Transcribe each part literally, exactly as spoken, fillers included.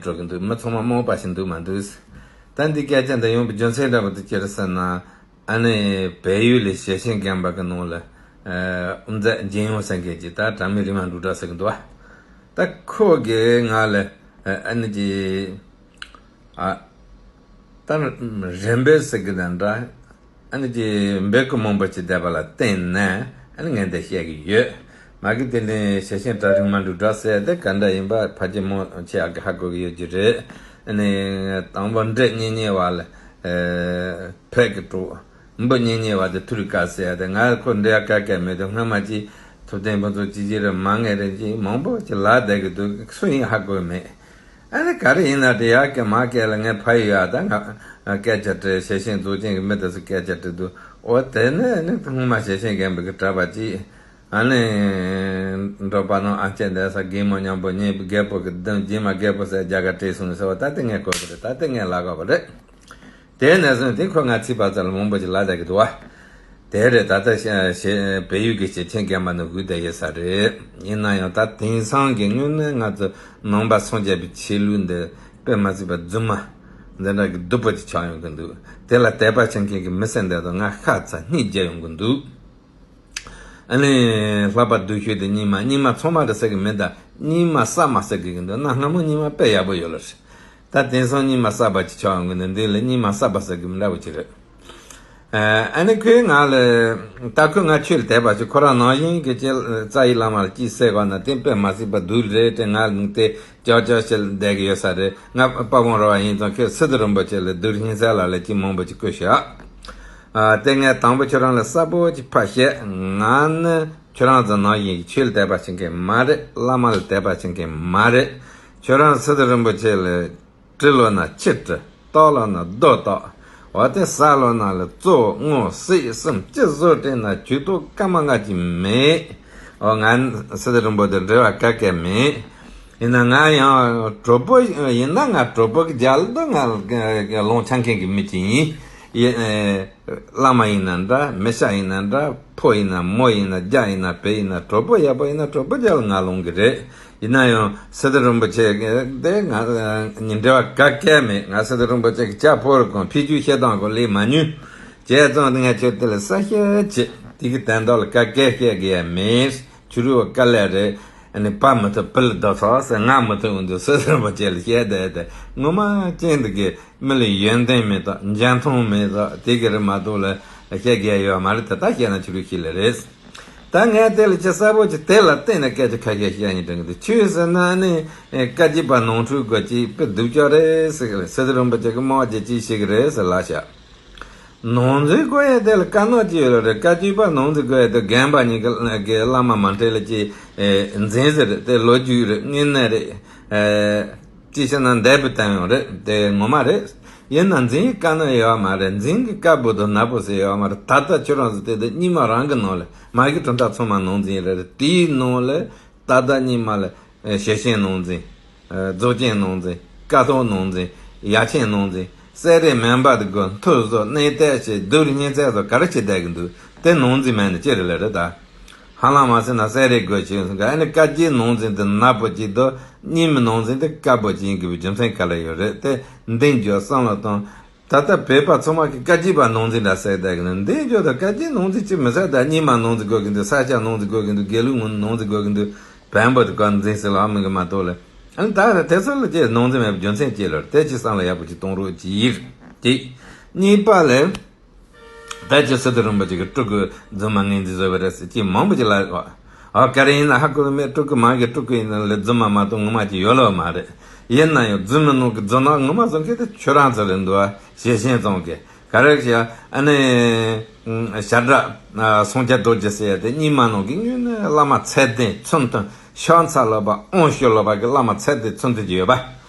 འགྲོ་གི་འདུག་མི་ཚང་མ་རྨོངས་པ་ཞིག་འདུག་མ་འདུག་ད་འདི་སྐད་ཆ་འདི་ཡོང་བའི་རྒྱུ་མཚན་འདྲ་པོ་དེ་ཅི་རེད་ཟེར་ན། ཨ་ནི་བལ་ཡུལ་ལ་ཞེ་ཆེན་དགོན་པ་གི་ནང་ལ་ཨ་དབུ་མཛད་རྒྱལ་ཡོངས་ཟེར་མཁན་གྱི་ད་གྲངས་མེད་རིག་མ་འབྲུག་གྲགས་ཟེར་གི་འདུག་ད་ཁོ་གིས་ང་ལ་ཨ་ནི་ཅི། ཨ། ད་རིམ་པས་ཟེར་གི་དང་འདྲ། ཨ་ནི་ཅི་འབོད་སྐུལ་མང་པོ་ཅིག་བསྡད་པ་ལ་བརྟེན་ནས་ཨ་ནི་ངས་འདི་བཤད་གི་ཡོད། མ་གི་དེ་ནས་ཞེ་ཆེན་གྲྭ་རིག་མ་འབྲུག་གྲགས་ཟེར་དེ་ག་འདྲ་ཡིན་པ་ཕལ་ཆེར་མང་ཆེ་བ་གི་ཧ་གོ་གི་ཡོད་ཀྱི་རེད། ཨ་ནི་དང་པོ་འབྲས་གཉེན་ཉེ་བ་ལ་ཨ་ཕད་ཀྱི་གྲོགས། འབུ་གཉེན་ཉེ་བ་དེ་ཐུར་དཀར་ཟེར་ཡ་དེ་ང་ཁོ་འབྲེལ་བ་ག་གེ་མེད་དུས་སྔ་མ་ཅིག་ཐུབ་བསྟན་ཕུན་ཚོགས་སྐྱིད་ཀྱི་རེད། མ་ངེས་རེད་ཅིག་མང་པོ་ཅིག་ལབ་བསྡད་གི་འདུག་སུ་ཡིན་ཧ་གོ་མེད། ཨ་ནི་ག་རེ་ཡིན་ན་དེ་ཡག་གི་མ་གི་ལ་ངས་ཕ་ཡུལ་ཡ་ད་ང་སྐད་ཆ་དྲིས། ཞེ་ཆེན་རྫོགས་ཆེན་གྱི་མི་དེ་ཚོ་སྐད་ཆ་དྲིས་འདུག་འོ་དེ་ནས་ནི་སྔོན་མ་ཞེ་ཆེན་རྒན་པོ་གི་གྲྭ་པ་ཅིག་ཨ་ནི་འབྲོག་པ་ནང་ཨ་ཅེ་འདས་ས་རྒན་མོ་མཉམ་པོ་ཉེ་རྒད་པོ་གི་གདོང་རྗེས་མ་རྒད་པོ་ཟེར་རྒྱ་གར་བྲོས་སོང་ཟེར་བ་ད་དེ་ངས་གོ་གི་རེད། ད་དེ་ངས་ལབ་དགོས་པ་རེད། དེ་ནས་བཟུང་སྟེ་ཁོ་ང་ཚིག་པ་ཙམ་ལ་མང་པོ་ཞིག་ལབ་བསྡད་ཀྱི་འདུག་བ། དེ་རེད། ད་ལྟ་ཞེ་ཞེ་བལ་ཡུལ་གྱི་ཞེ་ཆེན་རྒན་པ་ནི་སྒུག་བསྡད་ཡོད་ས་རེད། ཡིན་ན་ཡང་ད་དེང་སང་གི་དངོས་གནས་ང་ཚོ་ནང་པ་སངས་རྒྱས་པའི་ཆོས་ལུགས་འདི་དཔེ་མ་སྲིད་པ་རྫུན་མ་འདི་འདྲ་གི་སྡུག་པོ་ཅིག་ཆགས་ཡོང་གི་འདུག་དེ་ལ་དད་པ་བྱེད་མཁན་གྱི་མི་སེར་འདི་དག་ང་ཤ་ཚ་སྙིང་རྗེ་ཡོང་གི་འདུག་ཨ་ནི་ལྷག་པར་སྡུག་ཤོས་དེ་སྙིགས་མ། སྙིགས་མ་ཚང་མ་རེད་ཟེར་གི་མིན། ད་སྙིགས་མ་ཟ་མ་ཟེར་གི་གི་འདུག་གནའ་སྔ་མོ་སྙིགས་མ་དཔེ་ཡག་པོ་ཡོད་ལ་རེད། ད་དེང་སང་སྙིགས་མ་ཟ་བ་ཅིག་ཆགས་ཡོང་གི་འདུག་འདི་ལ་སྙིགས་མ་ཟ་བ་ཟེར་གི་མི་འདྲ་བོ་ཅིག་རེད། ཨ་ནི་ཁོས་ང་ལ་ད་ཁོས་ང་ཆོས་ལ་དད་པ་ཞིག་ཁོ་རང་ནང་བཞིན་གྱི་ཅི་རྩ་བའི་བླ་མ་ལ་ཅི་ཟེར་གོ་ན་དེ་དཔེ་མ་སྲིད་པ་སྡུག་རེད་དེ་ང་ལ་དེ་ཅག་ཅག་བྱེད་བསྡད་ཀྱི་ཡོད་ས་རེད། ང་དཔའ་བོ་ར་བ་ཡིན་ཙང་ཁོས་སི་ཏུ་རིན་པོ་ཆེ་ལ་སྡུག་སྙིང་ཚལ་ལ་ལ་ཅི་མང་པོ་ཅིག་བསྐུར་ཤག་ཨ་དེ་ངས་དང་པོ་ཁྱོད་རང་ལ་གསལ་པོ་ཅིག་ཕར་བཤད། ང་ནི་ཁྱོད་རང་ཚོ་ནང་བཞིན་གྱི་ཆོས་ལ་དད་པ་བྱེད་མཁན་མ་རེད། བླ་མ་ལ་དད་པ་བྱེད་མཁན་མ་རེད། ཁྱོད་རང་སི་ཏུ་རིན་པོ་ཆེ་ལ་གྲི་ལོ་ན་ཆི་གྲི། ཏོག་ལོ་ན་རྡོ་ཏོག་འོ་དེ་ཟ་ལོ་ན་ལ་གཙོ་བོ་སྔོ་སྲིད་གསུམ་ཅི་བཟོ་སྤྲད་ན་ཇུས་གཏོགས་སྐར་མ་ལྔ་གཅིག་མེད། འོ་ང་སི་ཏུ་རིན་པོ་དེ་འབྲེལ་བ་ག་གེ་མེད། ཡིན་ན་ང་ཡང་གྲོགས་པོ་ཡིན་ན་ང་གྲོགས་པོ་གི་རྒྱ་ལ་ང་ལོང་ཆ་མཁན་གྱི་མི་ཅིག་ཡིན། ཡིན། བླ་མ་ཡིན་ན་འདྲ། མི་ཤ་ཡིན་ན་འདྲ། ཕོ་ཡིན་ན་མོ་ཡིན་ན་རྒྱ་ཡིན་ན་བལ་ཡིན་ན་གྲོགས་པོ་ཡག་པོ་ཡིན་ན་གྲོགས་པོ་རྒྱ་ལ་ང་ལོང་གི་རེད། ཡིན་ན་ཡང་སི་ཏུ་རིན་པོ་ཆེ་དེ་ང་ཉིན་འབྲེལ་བ་ག་གེ་མེད། ང་སི་ཏུ་རིན་པོ་ཆེ་གི་ལྕགས་ཕོར་གང་ཕི་རྒྱུ་བཤད་སྟངས་གང་ལས་མ་ཉུང་། བྱས་ཙང་ང་ཁྱོད་དེ་ལ་གསལ་བཤད་བྱེད་དེ་གི་དོན་དག་ལ་ག་གེ་བཤད་གི་ཡ་མེད། ཆུ་རུ་བ་དཀའ་ལས་རེད། ཨ་ནི་བ་མི་ཐུབ་བུ་ལ་རྡོ་ཚོགས་ཟེར། ང་མི་ཐུབ་འོང་དུས་སོ་སོ་རིན་པོ་ཆེ་ལ་བཤད་བསྡད་དེ་ངོ་མ་ཅན་འདི་གི་མི་ལ་ཡོན་ཏན་མེད་དོ། འཇོན་ཐང་མེད་དོ། དེ་གི་རེད་མ་གཏོགས་ལ་བཤད་རྒྱུ་ཡོད་མ་རེད། ད་ལྟ་བཤད་ན་ཆུ་རུ་ཤི་ལ་རེད། ད་ངས་དེ་ལ་ཅི་གསལ་པོ་ཅིག་དེ་ལ་བརྟེན་ནས་སྐད་ཆ་ཁ་ཤས་བཤད་ཉིན་དྲན་གི་འདུག་ཆོས་ཟེར་ན་ཨ་ནི་བཀའ་བརྒྱུད་པ་ནང་འཁྲུག་དགོས་ཅིག་དཔེ་སྡུག་ཅག་རེད་ཟེར་གི་རེད། སི་ཏུ་རིན་པོ་ཆེ་གི་དམག་རྒྱལ་ཅིག་ཤི་གི་རེད་ཟེར་ལབ་ཤག་ནང་འཛིང་དགོས་ཡས་དེ་ལ་དཀའ་གནད་ཅིག་ཡོད་ལ་རེད། བཀའ་བརྒྱུད་པ་ནང་འཛིང་དགོས་ཡས་དེ་རྒན་པ་གཉིས་ཀྱི་ཀྱི་བླ་མ་མ་འཕྲད་ལ་ཅིག་འཛིང་ཟེར་རེད། དེ་ལོ་རྒྱུས་རེད། དངོས་གནས་རེད། ཅིག་བྱས་ན་འདས་པའི་དོན་ཡང་རེད། དེ་ངོ་མ་རེད། ཡིན་ན་འཛིང་གི་དཀའ་གནད་ཡོད་མ་རེད། འཛིང་གི་དཀར་པོ་དང་ནག་པོ་ཟེར་ཡོད་མ་རེད། ད་ལྟ་ཁྱོད་རང་ཚོ་དེ་དེ་སྙིགས་མ་རང་གི་ནང་ལ་མ་གི་གྲུབ་མཐའ་ཚང་མ་ནང་འཛིང་རེད། དེའི་ནང་ལ་ད་ལྟ་སྙིགས་མ་ལ་ཞེ་ཆེན་ནང་འཛིང་། རྫོགས་ཆེན་ནང་འཛིང་། ཀཿཐོག་ནང་འཛིང་། ཡ་ཆེན་ནང་འཛིང་། སེ་རའི་མེ་འབར་དུ་དགོས། མཐུ་བཟོ། གནས་བརྟན་བྱེད། སྡུག་རུ་སྙིང་ཚད་བཟོ། ག་རེ་བྱེད་བསྡད་གི་འདུག་དེ་ནང་འཛིང་མེད་ནི་ཅི་རེད་ལ་རེད་ད། ཧ་ལམ་མ་ཟེར་ན་སེ་རའི་དགོས་བྱེད་སོང་ག་ཨ་ནི་བཀའ་བརྒྱུད་ནང་འཛིང་དེ་ནག་པོ་གཅིག་དང་སྙིགས་མའི་ནང་འཛིང་དེ་དཀར་པོ་གཅིག་ཡིན་དགོས་པའི་རྒྱུ་མཚན་ག་ལ་ཡོད་རེད། དེ་འདི་འཇོག་བསམ་བློ་བཏང་། ད་ལྟ་བོད་པ་ཚང་མ་གི་བཀའ་བརྒྱུད་པ་ནང་འཛིང་འདྲ་ཟེར་བསྡད་གི་ནི་འདི་འཇོག་དང་བཀའ་བརྒྱུད་ནང་འཛིང་ཅི་མི་ཟེར། ད་སྙིགས་མ་ནང་འཛིང་དགོས་གི་འདུག་ས་སྐྱ་ནང་འཛིང་དགོས་གི་འདུག་དགེ་ལུགས་ནང་འཛིང་དགོས་གི་འདུག་བོན་པོ་དེ་ཀ་འཛིང་ཟེར་ལ་ཨ་མི་གི་མ་གཏོགས་ལ། ཨ་ནི་ད་རེ་དེ་ཚོ་ལ་ཅི་ནང་འཛིང་མེད་པའི་རྒྱུ་མཚན་ཅི་ལོར་དེ་ཅི་བསམ་བློ་ཡག་པོ་ཅིག་གཏོང་རོགས་གྱིས། གཅིག་གཉིས་པ་ལས། ད་ཅི་སི་ཏུ་རིན་པོ་ཆེ་གི་སྤྲུལ་སྐུ་རྫུན་མ་ངོས་འཛིན་བཟོ་བ་རེད་ཟེར་ཅི་མང་པོ་ཅིག་ལ་ཨ་ག་རེ་ཡིན་ན་ཧ་གོ་གི་མེད། སྤྲུལ་སྐུ་མ་གི་སྤྲུལ་སྐུ་ཡིན་ན་ལས་རྫུན་མ་མ་གཏོགས་ངོ་མ་ཅིག་ཡོད་ལོ་མ་རེད། ཡིན་ན་ཡང་རྫུན་མ་ནང་གི་རྫུན་ནག་ངོ་མ་བཟོ་མཁན་དེ་ཁྱོད་རང་ཚོ་རེད་འདུག་ཨ། ཞེ་ཆེན་ཚང་གི་ག་རེ་བྱས་ཨ་ནི་ཞྭ་སྒྲ་སངས་རྒྱས་རྡོ་རྗེ་ཟེར་ཡ་དེ་སྙིགས་མ་ནང་གི་དངོས་གནས་བླ་མ་ཚད་ལྡན་ཚུལ་མཐུན་ཤོག་ཚ་ལོ་པ་དབང་ཕྱུག་ལོ་པ་གི་བླ་མ་ཚད་ལྡན་ཚུལ་མཐུན་ཅིག་ཡོད་པ།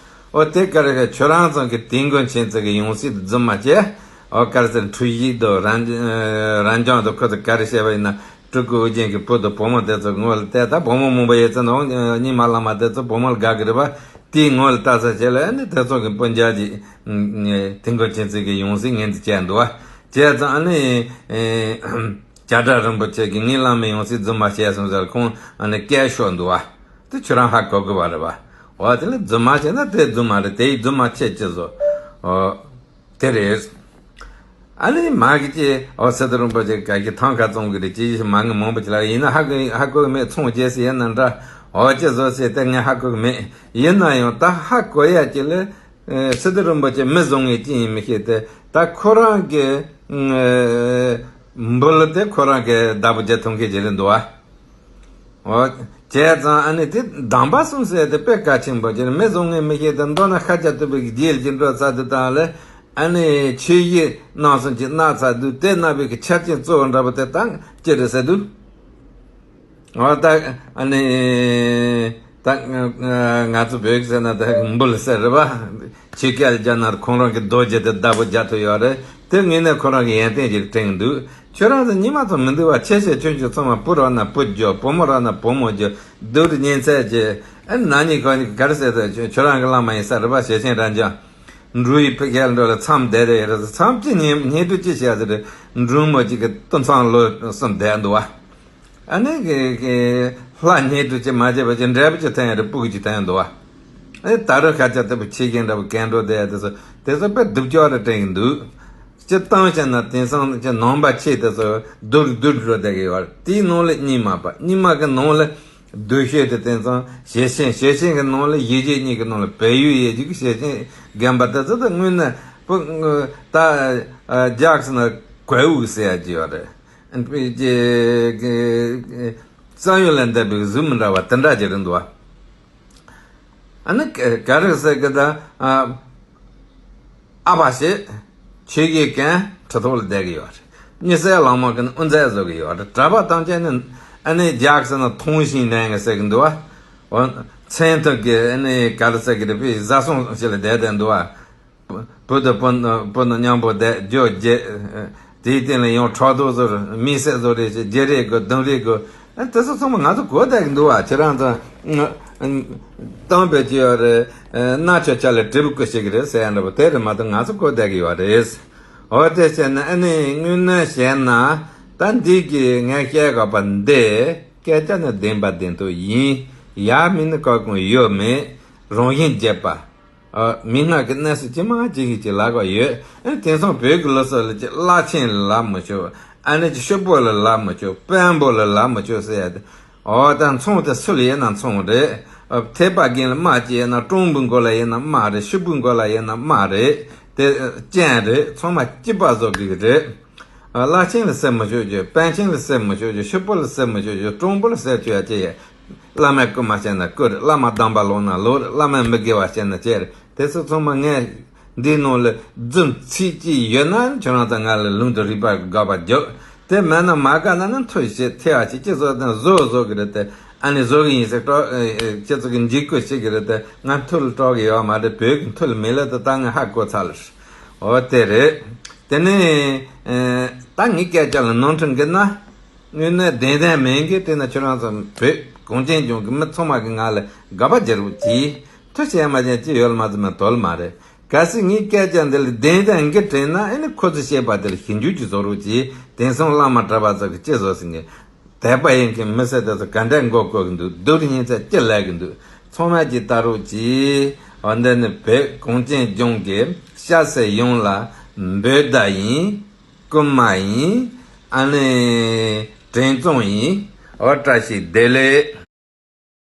ཨོ་དེ་ག་རེ་ག་ཁྱོད་རང་ཚང་གི་དིལ་མགོ་མཁྱེན་བརྩེ་གི་ཡང་སྲིད་རྫུན་མ་བྱས། ཨོ་ག་རེ་ཟེར་འཁྲུལ་ཞིག་དང་རང་རང་རྐྱང་དང་ཁོ་ཚོ་ག་རེ་བཤད་པ་ཡིན་ན་སྤྲུལ་སྐུ་ཨོ་རྒྱན་གྱི་བུ་དང་བུ་མོ་དེ་ཚོ་ངོ་ལ་བལྟས། ད་བུ་མོ་མང་པོ་ཡོད་ཙང་ནང་སྙིགས་མ་བླ་མ་དེ་ཚོ་བུ་མོ་ལ་དགའ་གི་རེད་པ། དེའི་ངོ་ལ་ལྟ་ས་བྱས་ལ་ཨ་ནི་དེ་ཚོ་གི་སྤུན་ཀྱག་ཅིག་དིལ་མགོ་མཁྱེན་བརྩེ་གི་ཡང་སྲིད་ངན་དུ་བྱས་འདུག་བ། བྱས་ཙང་ཨ་ནི་ཞྭ་སྒྲ་རིན་པོ་ཆེ་གིས་ངའི་བླ་མའི་ཡང་སྲིད་རྫུན་མ་བྱས་སོང་ཟེར་ཁོང་ཨ་ནི་སྐད་ཤོར་འདུག་བ། དེ་ཁྱོད་རང་ཧ་གོ་གི་བ་རེད་བ། འོ་དེ་ལ་རྫུན་མ་བྱས་ན་དེ་རྫུན་མ་རེད། དེ་ཡི་རྫུན་མ་ཁྱེད་ཅི་བཟོ། འོ་དེ་རེད། ཨ་ནི་མ་གི་ཅི་འོ་སི་ཏུ་རིན་པོ་ཆེ་ག་གི་ཐང་ཁ་བཙོང་གི་རེད། ཅི་ཞིག་མ་ངི་མང་པོ་ཅི་ལ་ཡིན་ན་ཧ་གོ་ཧ་གོ་གི་མེད། ཚོང་རྒྱས་སི་ཡིན་ན་འདྲ། འོ་ཅི་བཟོ་སི་དེ་ངས་ཧ་གོ་གི་མེད། ཡིན་ན་ཡང་ད་ཧ་གོ་ཡ་ཅི་ལ། ཨེ་སི་ཏུ་རིན་པོ་ཆེ་མི་བཟང་ངེས་ཅི་ཡིན་མི་ཤེས་ཏེ། ད་ཁོ་རང་གི་ཨེ་འབུལ་དེ་ཁོ་རང་གི་བདག་པོ་བྱེད་ཐུབ་མཁན་ཅིག་རེད་འདུག་བ། འོ་བྱས་ཙང་ཨ་ནི་དེ་སྡོམ་པ་གསུམ་ཟེར་དེ་དཔེ་གལ་ཆེན་པོ་ཅིག་རེད། མི་བཟང་ངེས་མི་ཤེས་ཏེ་མདོར་ན་ཤཱཀྱ་ཐུབ་པའི་རྗེས་ཀྱི་འགྲོ་ཚར་དུས་དང་ལས་ཨ་ནི་ཆོས་བཞི་རྣམ་གསུམ་གྱི་གནང་ཚར་དུས་དེ་གནང་བའི་གི་ཆ་རྐྱེན་གཙོ་བོ་འདྲ་པོ་དེ་དང་ཅི་རེད་ཟེར་དུས། འོ་ད་ཨ་ནི་ད་ང་ཚོ་བོད་ཀྱི་ཟེར་ན་ད་འབུལ་ཟེར་རེད་པ། ཆོས་སྐད་ལ་སྦྱར་ན་ཁོང་རང་གི་རྡོ་རྗེ་དེ་བདག་པོ་རྒྱག་ཐུབ་ཡོད་རེད། དེ་དངོས་གནས་ཁོ་རང་གི་ཡོན་ཏན་ཅིག་དྲན་འདུག་ཁྱོད་རང་ཚོ་ཉི་མ་ཚོ་མི་འདུག་བ། ཆེ་ཆེ་ཆུང་ཆུང་ཚང་མ་བུ་རག་ན་བུ་རྒྱོ། བུ་མོ་རག་ན་བུ་མོ་རྒྱོ། སྡུག་རུ་ཉིན་མཚན་གྱི་ཨ་ནི་ན་ནིང་གོ་ནིང་ག་རེ་ཟེར་ད། ཁྱོད་རང་གི་བླ་མ་ཡིན་ས་རེད་པ། ཞེ་ཆེན་རང་ཅག་འབྲུག་ཡི་ཕ་གིར་འགྲོ་ལ་མཚམས་བསྡད་རེད་རེད། མཚམས་ཅི་ཉིན་ཉིན་དུ་ཅི་བྱས་ཟེར་རེད། འབྲུག་མོ་གཅིག་གི་སྟོད་མཚམས་ལོ་གསུམ་བསྡད་འདུག་བ། ཨ་ནི་གི་གི་ལྷ་ཉིད་དུ་ཅི་མ་བྱས་པ་ཅི་འབྲས་བུ་ཅི་ཐོན་ཡ་རེད། སྤུ་གུ་ཅི་ཐོན་ཡ་འདུག་བ། ཨ་ནི་ད་རུང་ཁ་ཆ་ལྟ་བུ་ཆེ་རྒན་འདྲ་བོ་གན་འགྲོ་བསྡད་ཡ་དེ་ཚོ་དེ་ཚོ་དཔེ་སྡུག་ཅག་རེ་དྲན་གི་འདུག་སྤྱིར་བཏང་བྱས་ན་དེང་སང་ཅི་ནང་པ་ཆེ་དེ་ཚོ་སྡུག་སྡུག་འགྲོ་བསྡད་གི་ཡོད་རེད། དེའི་ནང་ལ་རྙིང་མ་པ། རྙིང་མ་གི་ནང་ལ་སྡུག་ཤོས་དེ་དེང་སང་ཞེ་ཆེན། ཞེ་ཆེན་གི་ནང་ལ་ཡེ་ཤེས་གཉིས་ཀྱི་ནང་ལ་བལ་ཡུལ་ཡེ་རྒྱུ་གི་ཞེ་ཆེན་རྒན་པ་དེ་ཚོ་དེ་དངོས་གནས་པོ་ད་རྒྱགས་ན་གོས་དབུགས་ཟེར་ཡ་ཅིག་ཡོད་རེད། རྩ་ཡོན་ལ་འདེབས་པའི་གཟུགས་མི་འདྲ་བ་དེ་འདྲ་ཅིག་རེད་འདུག་བ། ཨ་ནི་ག་རེ་ཟེར་གི་ད། ཨ་ཕ་ཞེས་ཆོས་ཀྱི་རྒན་ཁྲི་ཐོག་ལ་བསྡད་གི་ཡོད་རེད། མི་སེར་གླང་མ་གི་ནི་དབུ་མཛད་བཟོ་གི་ཡོད་རེད། གྲྭ་པ་ཐམས་ཅད་ནི་ཨ་ནི་རྒྱགས་ན་ཐོང་ཞིང་ལེན་གི་ཟེར་གི་འདུག་བ། འོ་མཚན་ཐོག་གི་ཨ་ནི་ག་རེ་ཟེར་གི་རེད། པའི་བཟའ་ཚང་ཞིག་ལ་བསྡད་བསྡད་འདུག་བ། བུ་དང་བུ་ནི་བུ་ནི་མཉམ་པོ་བསྡད་རྒྱུ་རྒྱུ། དེའི་སྟེང་ལ་ཡང་ཕྲག་དོག་བཟོ་རེད། མི་སེར་བཟོ་རེད་ཅེས་བརྗེ་རེས་དགོས། རྡུང་རེས་དགོས། ཨ་དེ་ཚོ་ཚང་མ་ང་ཚོ་གོ་བསྡད་ཀྱི་འདུག་བ། ཁྱེད་རང་ཚོ་གཏམ་དཔེ་ཅི་ཡོད་རེད། ཨ་ན་ཆོ་ཆ་ལ་གྲིབ་ཀོ་ཞིག་རེད་ཟེར་ཡ་འདྲ་པོ་དེ་རེད་མ་གཏོགས་ང་ཚོ་གོ་བསྡད་ཀྱི་ཡོད་རེད། འོ་དེ་བྱས་ན་ཨ་ནི་དངོས་གནས་བཤད་ན་ད་འདི་གི་ངས་བཤད་དགོས་པ་འདི་སྐད་ཆ་ནི་བདེན་པ་བདེན་ཐོག་ཡིན། ཡ་མིན་ནི་ག་གང་ཡོད་མེད། རང་བཞིན་བརྗེད་པ། ཨ་མི་སྔར་གྱི་གནས་སུ་ཅི་མ་ཅི་ཞིག་ཅིག་ལབ་དགོས་ཡོད། ཨ་ནི་དེང་སང་བོད་ཀྱི་ལུགས་སྲོལ་ལ་ཅིག་བླ་ཆེན་ལ་ལབ་མི་ཆོག་ཨ་ནི་ཅིག་ཕྱུག་པོ་ལ་ལབ་མི་ཆོག་དཔོན་པོ་ལ་ལབ་མི་ཆོག་ཟེར་ཡ་དེ། འོ་ད་མཚུངས་དེ་སུ་ལ་ཡིན་ན་མཚུངས་རེད། ཨ་ཐེག་པ་རྒན་ལ་དམའ་ཅིག་ཡིན་ན་སྤྲང་པོའི་མགོ་ལ་ཡིན་ན་དམའ་རེད། ཕྱུག་པོའི་མགོ་ལ་ཡིན་ན་དམའ་རེད། དེ་སྤྱན་རེད། ཚང་མ་གཅིག་པ་བཟོ་དགོས་ཀྱི་རེད། བླ་ཆེན་ལ་ཟེར་མི་ཆོག་རྒྱུ། པཎ་ཆེན་ལ་ཟེར་མི་ཆོག་རྒྱུ། ཕྱུག་པོ་ལ་ཟེར་མི་ཆོག་རྒྱུ། སྤྲང་པོ་ལ་ཟེར་ཆོག་ཡ་ཅི་ཡ། བླ་མས་སྐུ་མ་བྱས་ན་སྐུ་རེད། བླ་མ་སྡོམ་པ་ལོངས་ན་ལོངས་རེད། བླ་མས་མི་དགེ་བ་བྱས་ན་བྱས་རེད། དེ་ཚོ་ཚང་མ་ངས་འདིའི་ནང་ལ་རྫུན་ཚིག་གཅིག་ཡོད་ན་ཁྱོད་རང་ཚོ་ང་ལ་ལུང་དང་རིགས་པ་དགག་པ་རྒྱོབ། དེ་མེད་ན་མ་དགའ་ན་ནི་མཐུ་བྱེད་ཐེ་བ་བྱེད་ཅི་བཟོ་དང་བཟོ་བཟོ་གི་རེད་དེ། ཨ་ནི་བཟོ་གི་ཡིན་ཟེར་སྤྲོ་ཁྱེད་ཚོ་གི་འཇིགས་སྐུལ་བྱེད་གི་རེད་དེ། ང་མཐུ་ལ་སྤྲོ་གི་ཡོད་མ་རེད། བོད་ཀྱི་མཐུ་ལ་མི་ལ་དེ་ད་ང་ཧ་གོ་ཚར་ལ། འོ་དེ་རེད། དེ་ནས་ཨེ་ད་ངའི་སྐད་ཆ་ལ་ནོར་འཁྲུལ་འགི་ན། དངོས་གནས་བདེན་བདེན་མིན་གི་དེ་ན་ཁྱོད་རང་ཚོ་བོད་གངས་ཅན་ལྗོངས་ཀྱི་མི་ཚང་མ་གི་ང་ལ་དགག་པ་རྒྱག་རོགས་གྱིས། མཐུ་བྱས་མ་བྱས་ཅི་ཡོད་ལ་མ་ཚོད་མ་དོལ་མ་རེད། གལ་སྲིད་ངའི་སྐད་ཆ་འདི་ལ་བདེན་བདེན་འགི་དྲན་ན་ཨེ་ནི་ཁོ་ཚོས་བཤད་པ་དེ་ལ་ཞིབ་འཇུག་ཅིག་བཟོ་རོགས་གྱིས། དེང་སང་བླ་མ་གྲྭ་པ་ཚོ་གི་ཅི་བཟོ་ཟིན་གི། དད་པ་ཡིན་མཁན་མི་སེར་དེ་ཚོ་ག་འདྲ་མགོ་བསྐོར་གི་འདུག་སྡུག་རུ་ཉིན་ཚད་ཅི་ལས་གི་འདུག་ཚང་མ་གྱིས་ལྟ་རོགས་གྱིས། འོ་འདི་ནི་བོད་གངས་ཅན་ལྗོངས་ཀྱི་སྐྱ་སེར་ཡོངས་ལ་འབོད་བརྡ་ཡིན། སྐུལ་མ་ཡིན། ཨ་ནི་དྲན་གསོ་ཡིན། འོ་བཀྲ་ཤིས་བདེ་ལེགས།